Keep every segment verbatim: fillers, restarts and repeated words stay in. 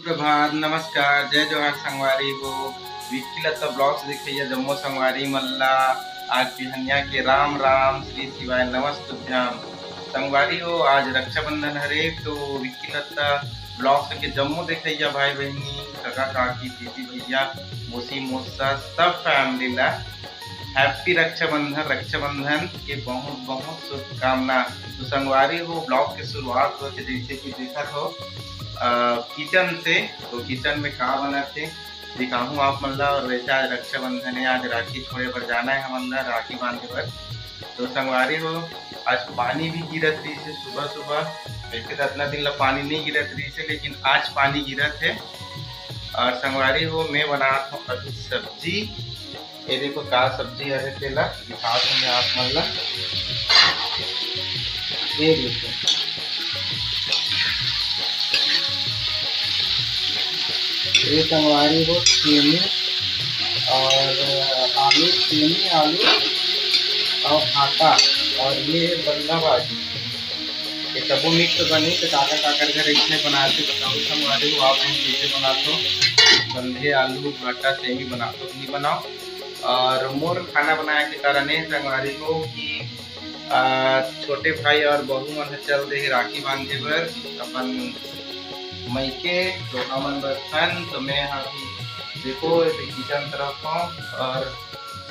सुप्रभात, नमस्कार, जय जोहार संगवारी हो। विक्की लत्ता ब्लॉग्स देखइया जम्मो संगवारी मन ला आज बिहनिया के राम राम, श्री शिवाय नमस्तुभ्यम। संगवारी हो, आज रक्षाबंधन हरे, तो विक्की लत्ता ब्लॉग्स के जम्मो देखइया भाई बहिनी, कका काकी, दीदी भैया, मौसी मौसा, सब फैमिली ला हैप्पी रक्षाबंधन, रक्षाबंधन के बहुत बहुत शुभकामना। तो संगवारी हो, ब्लॉग के शुरुआत होथे जैसे कि देखत हो, अ, किचन से। तो किचन में का बनत हे, दिखाहूँ आप मन ला। और वैसे आज रक्षाबंधन है, आज राखी छोड़े बर जाना है हमन ला, राखी बांधे बर। तो संगवारी हो, आज पानी भी गिरत रहिस हे सुबह सुबह। वैसे तो अतना दिन ला पानी नहीं गिरत रहिस हे, लेकिन आज पानी गिरत है। और संगवारी हो, मैं बनात हूँ अभी सब्जी। ये देखो का सब्जी हरे, तेला दिखात हूँ मैं आप मन ला। ये देखो, ये संगवारी हो सेमी और आलू, सेमी, आलू और भाटा, और ये बंधा भाजी। ये सबो मिक्स बनी तो काकर काकर घर ऐसे बनाते बताओ संगवारी हो, आप मन कैसे बनाते हो? बंधे आलू, भाटा, सेमी बनाते हो कि नहीं बनाओ? और मोर खाना बनाए के कारण ये संगवारी हो कि आ, छोटे भाई और बहू मन ह चल दे हे राखी बांधे बर अपन मइके, तो हमन बर खान। तो मैं ह अभी देखो ऐसे किचन तरफ हूँ और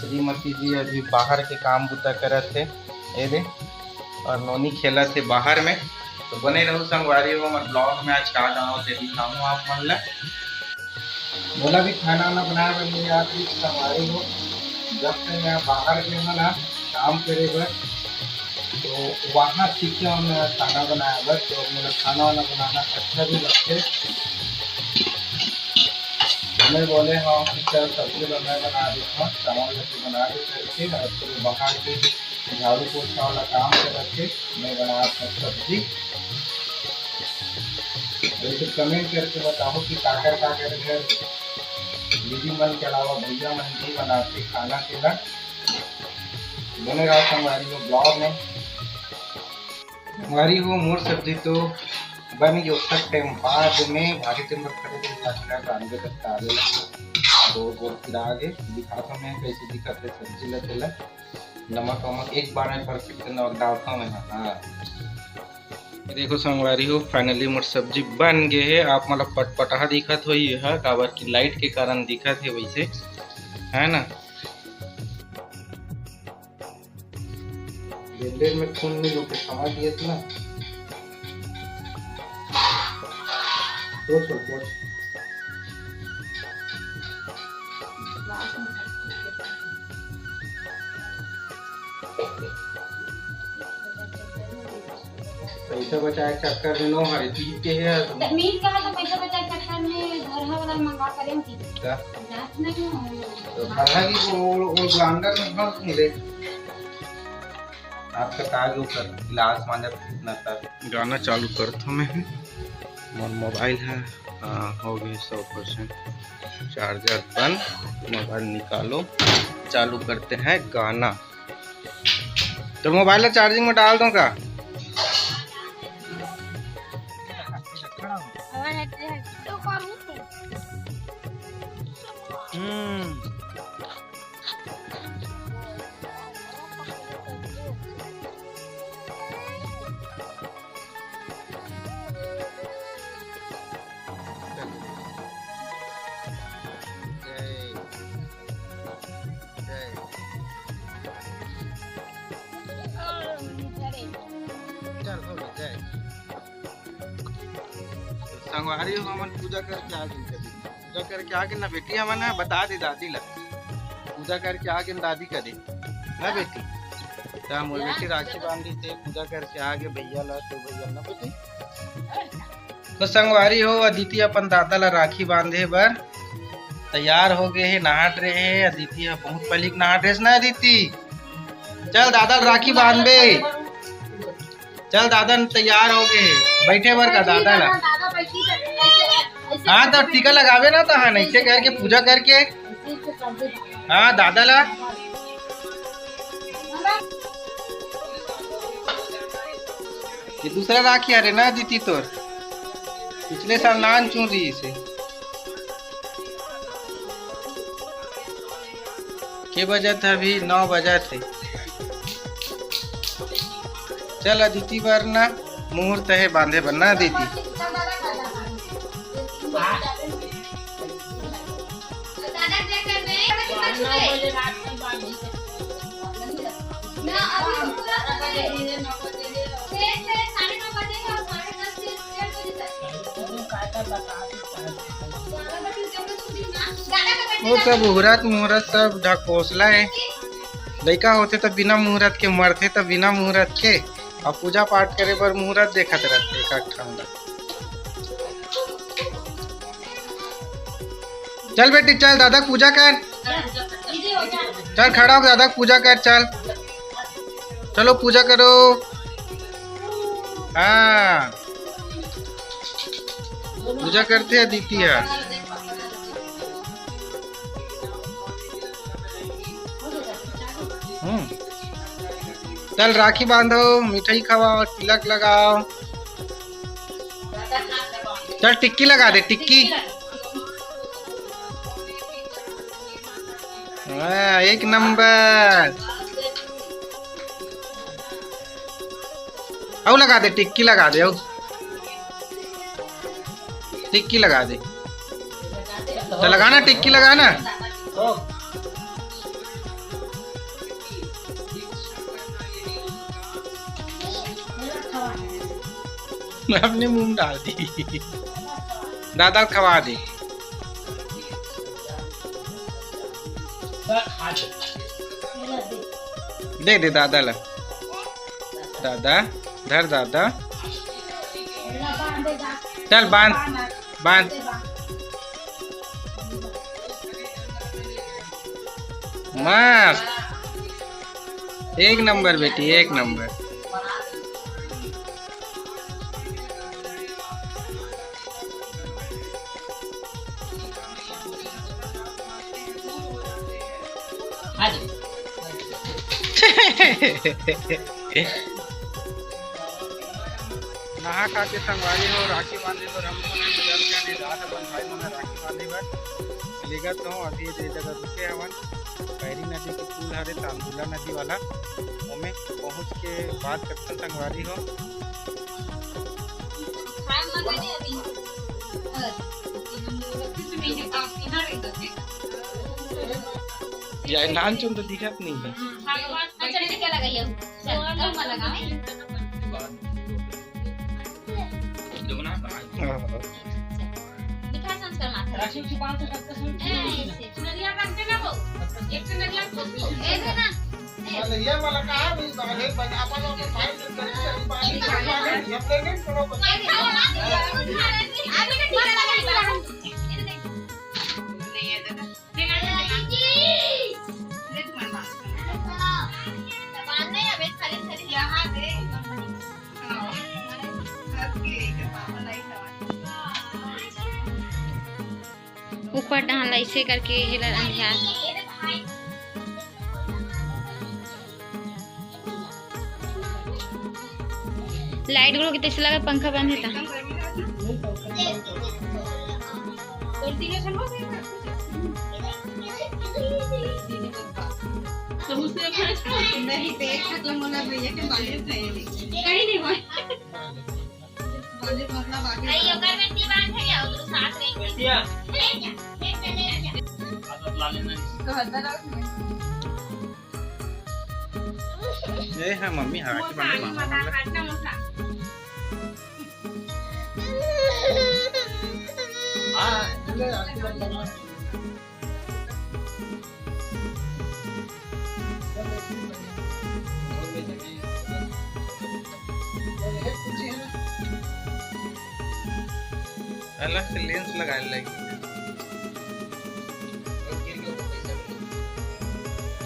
श्रीमती जी अभी बाहर के काम बुता करत हे, ये दे, और नोनी खेलत हे बाहर में। तो बने रहू संगवारी हो, हमर ब्लॉग में आज का गाँव से दिखाऊँ आप मन ला। मोला भी खाना वाना बनाए बर नहीं आत रहिस संगवारी हो, जब से मैं बाहर गे हूँ ना काम करे बर, तो वहाँ सीखे हूँ मैं खाना बनाए बर, तो मोला खाना वाना बनाना अच्छा भी लगथे। तो मैं बोले हूँ कि चल सब्जी ला मैं बना देता हूँ, चावल ला तू बना दे करके, और फिर बाहर के झाड़ू पोछा वाला काम करत हे, मैं बनात हूँ सब्जी। वैसे कमेंट करके बताओ कि काकर काकर घर दीदी मन के अलावा भैया मन नहीं बनाते खाना पीना। बने रहा संगवारी हो ब्लॉग में। संगवारी हो मोर सब्जी तो बन गई, ओतक टाइम बाद में भारी टाइम बाद खड़े दिन लगता है, रांधे तक ताले लगता है। गोल गोल फिरा आगे दिखाता मैं कैसे दिखत है सब्जी ला तेला। नमक वमक एक बार में परफेक्ट नमक डालता हूँ मैं। हाँ, ये देखो संगवारी हो, फाइनली मोर सब्जी बन गे हे। आप मन ला पटपटहा दिखत होही, ये ह काबर कि लाइट के कारण दिखत हे वैसे, है ना। ब्लेंडर में खून नहीं होके समझ गए ना। सोच लो, सोच। पैसा बचाए के चक्कर में नो हरे, पीस के है। त मीत कहा तो पैसा बचाए के चक्कर में घरहा वाला मंगा करे हम पीस। का? जात नहीं हूँ। तो घरहा की वो, वो, वो ग्राइंडर में भर मिले। आपका ताज वो कर, गिलास मांजत कितना तक। गाना चालू करत हूँ मैं। मोर मोबाइल है, हाँ, हो गए सौ परसेंट चार्जर बंद। मोबाइल निकालो, चालू करते हैं गाना। तो मोबाइल ला चार्जिंग में डाल दूं का? हम्म। चल, हो गया, जय। संगवारी हो, हमन पूजा करके आ गए कभी। पूजा करके आ गए ना बेटी, हमन ह बता दे दादी ला। पूजा करके आ गए दादी कदे ना बेटी। त मोर बेटी राखी बांधी थे, पूजा करके आ गए भैया ला, तो भैया ना बेटी। तो संगवारी हो, अदिति अपन दादा ला राखी बांधे बर तैयार हो गए हे, नहात रहे हे। अदिति ह बहुत पहले के नहात रहे ना अदिति। चल दादा ला राखी बांधबे। चल दादा तैयार हो गए, बैठे बर का दादा ला। हाँ तो टीका लगावे ना तो, हाँ ऐसे करके पूजा करके। हाँ दादा ला। ये दूसरा राखी हरे ना अदिति तोर। पिछले साल नान चुन रहिस हे। के बजत हे अभी? नौ बजत हे। चल अदिति बर ना मुहूर्त हे बांधे बर ना अदिति। वो सब मुहूर्त मुहूर्त सब ढकोसला हे। लइका होथे त बिना मुहूर्त के, मरथे त बिना मुहूर्त के। अब पूजा पाठ करे बर मुहूर्त देखत रहथे एक एक ठन ला। चल बेटी, चल दादा के पूजा कर। चल खड़ा हो, दादा के पूजा कर, चल। चलो पूजा करो। हाँ, पूजा करथे अदिति ह। हम्म। चल राखी बांधो, मिठाई खवाओ, तिलक लगाओ। चल टिक्की लगा दे, टिक्की। हाँ, एक नंबर। अउ लगा दे, टिक्की लगा दे, अउ टिक्की लगा दे। तो लगाना, टिक्की लगाना। अपने मुंह में डाल दी। दादा खवा दे। दे दे दादा ला। दादा, धर दादा। चल बांध, बांध। मस्त, एक नंबर बेटी, एक नंबर। नहा खा के संगवारी हो, राखी बांधे बर हम लोगन चल के आने जात अपन भाई मन ला राखी बांधे बर लेगत हूँ। अभी ये जगह रुके हवन, पैरी नदी के पुल हरे, तांदुला नदी वाला, ओमे पहुँच के बात करथन संगवारी हो। यार नानचुन तो दिखत नहीं है। अच्छा, ठीक है, लगाइए। चल, चल, मैं लगाऊं। हाँ। मिठाई संस्कार मात्र। राशन की बात करते हैं। ए, ऐसे। चुनरिया रख देना वो। एक चुनरिया खुशबू। ए, दे ना। ए। ये वाला कहाँ भी बांधे, बन-, अपन लोग के भाई से बांधे, बांधे, बांधे, हम लेंगे, थोड़ा बहुत। ए, दे। आगे का टीका लगा, टीका लगा। ये दे। नहीं है, दादा। ऊपर डहान ला ऐसे करके हेला अंधियार। लाइट घलो के तइसे लगत पंखा बंद हे ता। तो उसने अपना नहीं देख सकला मोला भैया के बारे में कहीं नहीं हुआ। बारे मतलब आगे आई ओकर में दीवान है या उधर साथ में? तो हल्का लगा। ए हाँ मम्मी, हाँ, के बारे में मामा बोला। हाँ, ले, आके बात करना। अलग से लेंस लगाए लगी।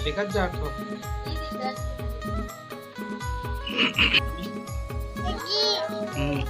देखत जात हो। हम्म।